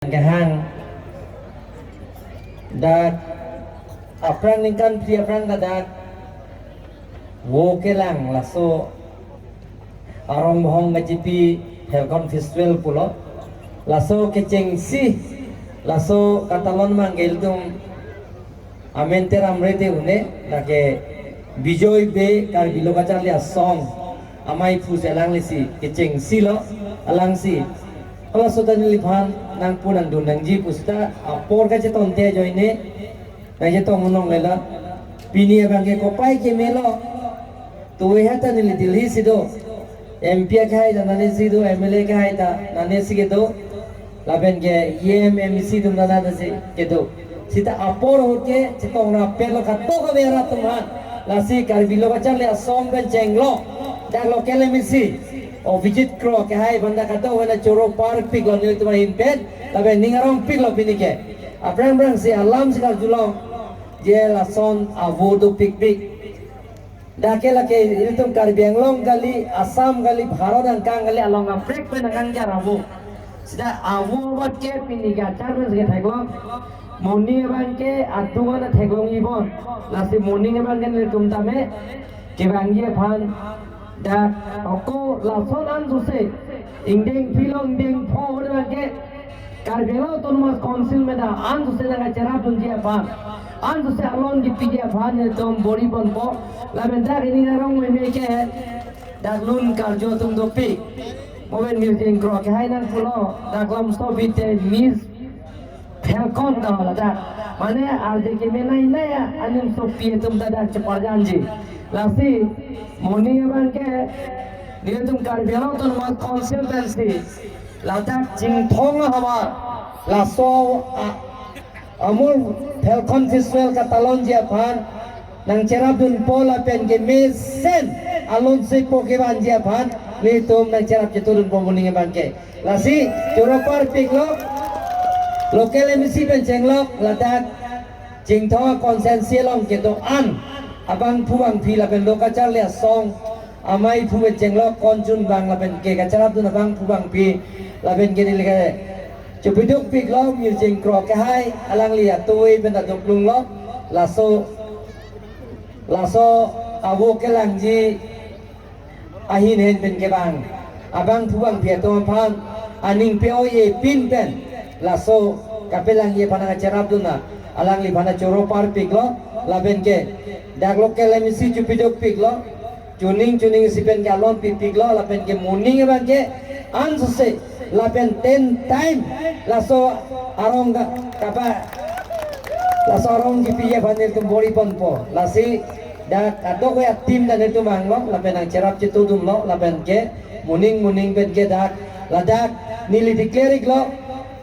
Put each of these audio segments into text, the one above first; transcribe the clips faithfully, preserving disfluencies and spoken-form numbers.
kehang, dak aphrang ningkan phli aphrang ta dak vo kelang laso arong bohong kachipi Phelkon Festival pulo. Laso kechengsi, laso katalon mangke ilitum amen teram rete une, lake Bijoy Bey Karbi Lo Kacharli Asong amei phu si alanglisi kechengsi lo, alangsi. Halaso ta neliphan nangpu nangdun nangji pu seta apor kacheton te ajoine nangchetong unong lelo. Pini abangke kopai kemelo. Tuwe hata neli Delhi si do. M P akehai ta nane si do, M L A akehai ta nane si kedo. Lapen ke E M, M E C atum ta nane si kedo. Seta apor ahut ke chetong rapet lo katok ave arat atum ha. Lasi Karbi Lo Kacharli Asong pen chenglok dak local M A C Abhijit Kro akehai aphan ta katok ave na choro parpik lo nelitum ahin pen. Lapen ning arongpik lo pini ke. Aphrang phrang si alam si karjulong. Je lason avo dopikpik. Dak ke lake ilitum Karbi Anglong kali, Assam kali, Bharat angkang kali along kaprek pen angkang jar avo. Seta avo abat ke pini ke achar pen si theklong. Moning abangke adung an theklong ibon. Lasi moning abangke nelitum tame kevangji aphan dak ako lason an suse ingdeng phli lo ingdeng pho ahut abangke Karbi Anglong Autonomous Council meda an suse nangkacherap dunji aphan, an suse alon kipiji aphan nelitum bor-i ponpo. Lapen dak ining arong meme ke dak lun karjo atum dopik. Moven Mirjeng Kro akehai nangpulo, dak lam so bite Miss Phelkon ta ladak. Mane arje kemenei nai ya, anim sopi atum ta dak cheparjanji. Lasi moning abangke nelitum Karbi Anglong Autonomous Council pensi ladak Chinthong ahavar laso a-, amul Phelkon Festival katalonji aphan nangcherap dunpo lapen ke mesen alon sepo kevanji aphan nelitum nangcherap chetu dunpo moning abangke. Lasi choro parpik lo, local M A C pen chenglok ladak Chinthong constituency along kedo-an abangphu bangphi lapen Lo Kacharli Asong amei phu pen chenglok konchun bang lapen ke kacherap dun abangphu bangphi lapen ke neli ke chepidukpik lo Mirjeng Kro akehai alangli atuve pen ta doklung lo. Laso, laso avo kelangji ahin hen pen kevang abangphu bangphi atum aphan aning pe-o-e pin pen laso kapelangji aphan nangcherap dun na alangliphan ta choro parpik lo. Lapen ke dak local M A C chepidukpik lo, chuning chuning si pen ke alon pipik lo. Lapen ke moning abangke an suse lapen ten time laso arong ka-, kapa, laso arong kipiji aphan nelitum bor-i ponpo. Lasi dak katok ave a-team ta nelitum vanglo lapen nangcherap chetu dunlo lapen ke moning moning pen ke dak ladak neli declare iklo,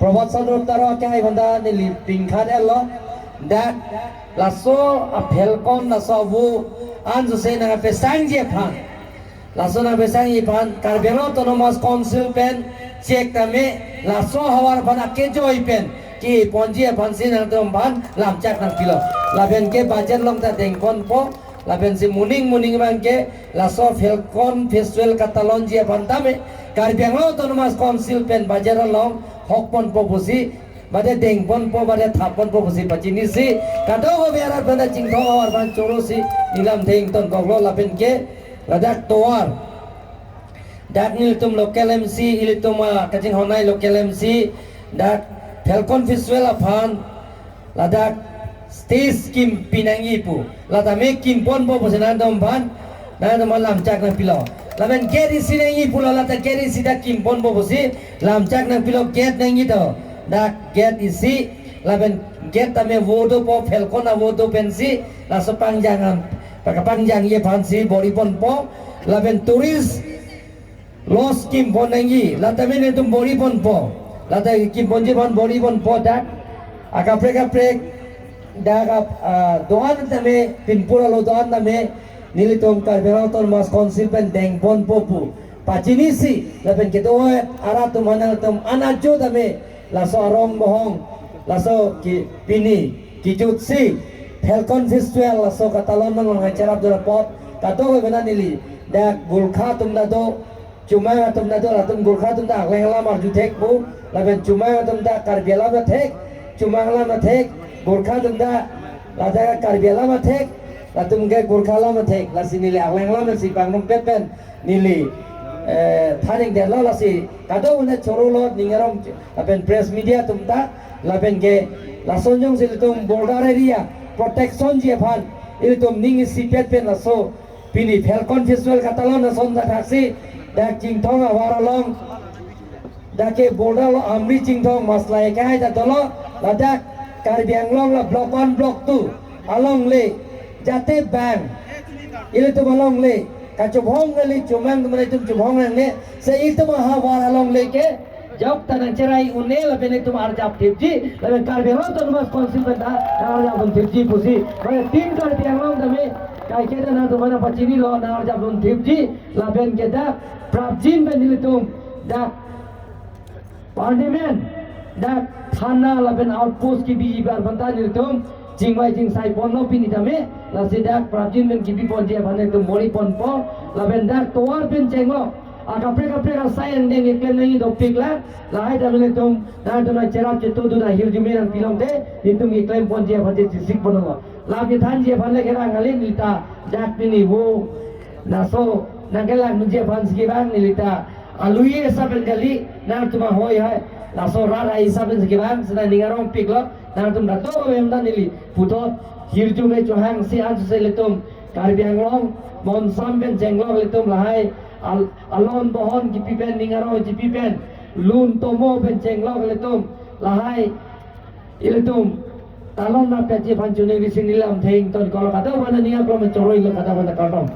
Prabhat Chandra Taro akehai aphan ta neli pingkhat-etlo. Dak laso a-Phelkon laso avo an suse nangpesangji aphan, laso nangpesangji aphan Karbi Anglong Autonomous Council pen chek tame laso ahavar aphan akejoi pen keponji aphan si nangtum aphan lamchak nangpilo. Lapen ke budget along ta dengponpo. Lapen si moning moning abangke laso Phelkon Festival katalonji aphan tame Karbi Anglong Autonomous Council pen budget along hokponpo pusi, bade dengponpo, bade thapponpo pusi pachinisi, kadokave arat pen ta Chinthong ahavar aphan choro si neli lamthe ingtonkoklo. Lapen ke ladak tovar dak nelitum local M C, ilitum, ah, kachinghon-ai local M C, dak Phelkon Festival aphan ladak stage kimpi nangji pu, la tame kimponpo pusi nangtum aphan, nangtum aphan lamchak nangpilo. Lapen gate isi nangji pulo, la ta gate isi ta kimponpo pusi lamchak nangpilo, gate nangji to. Dak gate isi, lapen gate tame vo dopo, Phelkon avo do pensi laso pangjang an, paka pangjangji aphan si bor-i ponpo. Lapen tourist lodge kimpon nangji, la tame nelitum bor-i ponpo. La ta kimponji aphan bor-i ponpo dak. Akaprek kaprek dak ap, ah, do-an tame, pinpur alo do-an tame nelitum Karbi Anglong Autonomous Council pen dengponpo pu pachinisi, lapen kedo-an arat atum aphan nangtum an ajo tame laso arong bohong, laso ke pini kejutsi Phelkon Festival laso katalon nangcherap dun apot kadokave neli dak Gorkha atum ta do, Chomang atum ta do, latum Gorkha atum ta akleng alam arju thek pu, lapen Chomang atum ta Karbi alam ta thek, Chomang alam ta thek, Gorkha atum ta ladak Karbi alam ta thek, latum ke Gorkha alam ta thek, lasi neli akleng alam si pangrumpet pen neli, eh, than ingdetlo, lasi kadokave choro lo ning arong lapen press media atum ta, lapen ke lason jongsi ilitum border area protection ji aphan ilitum ning isipet pen laso pini Falcon Festival katalon ason ta thaksi, dak Chinthong avar along, dak ke border lo Amri Chinthong maslai kai ta dolo, ladak Karbi Anglong la block one, block two along le jate bang ilitum along le kachobhong kali, Chomang atum ilitum chobhong nangne, se ilitum ahavar along le ke jok ta nangcherai un-e lapen ilitum arjap thipji, lapen Karbi Anglong Autonomous Council pen ta nang arjap dun thipji pusi. Mane tin Karbi Anglong tame kaike ta nangtum aphan pachinilo, nang arjap dun thipji, lapen ke dak prapjin pen nelitum dak Parliament, dak thana lapen outpost kebi bar aphan ta nelitum chingvai chingsai ponlo pini tame, lasi dak prapjin pen kebi ponji aphan nelitum bor-i ponpo, lapen dak tovar pen chenglok akaprek kaprek asai angdeng keklem nangji dopik la, lahai ta nelitum, nangtum nangcherap chetu dun ahirjume nangpilong te, nelitum keklem ponji aphan chesik ponlo. Lapu thanji aphan le kerang kali neli ta, dak pini vo, laso nangkelang nunji aphan si kevang neli ta alui asap pen kali, nangtum ahoi hai, laso rat ai asap pen si kevang, si nang ning arongpiklo, nangtum ta do em ta neli puthot hirjume chohangsi ansose ilitum Karbi Anglong Monsam pen chenglok ilitum lahai al-, alon bohon kipi pen ning arong chipi pen lun tomo pen chenglok ilitum lahai ilitum talon nangpetji aphan choningri si neli lamthe ingtonkoklo, kadokave ning aklong choroilo, kadokave kardom.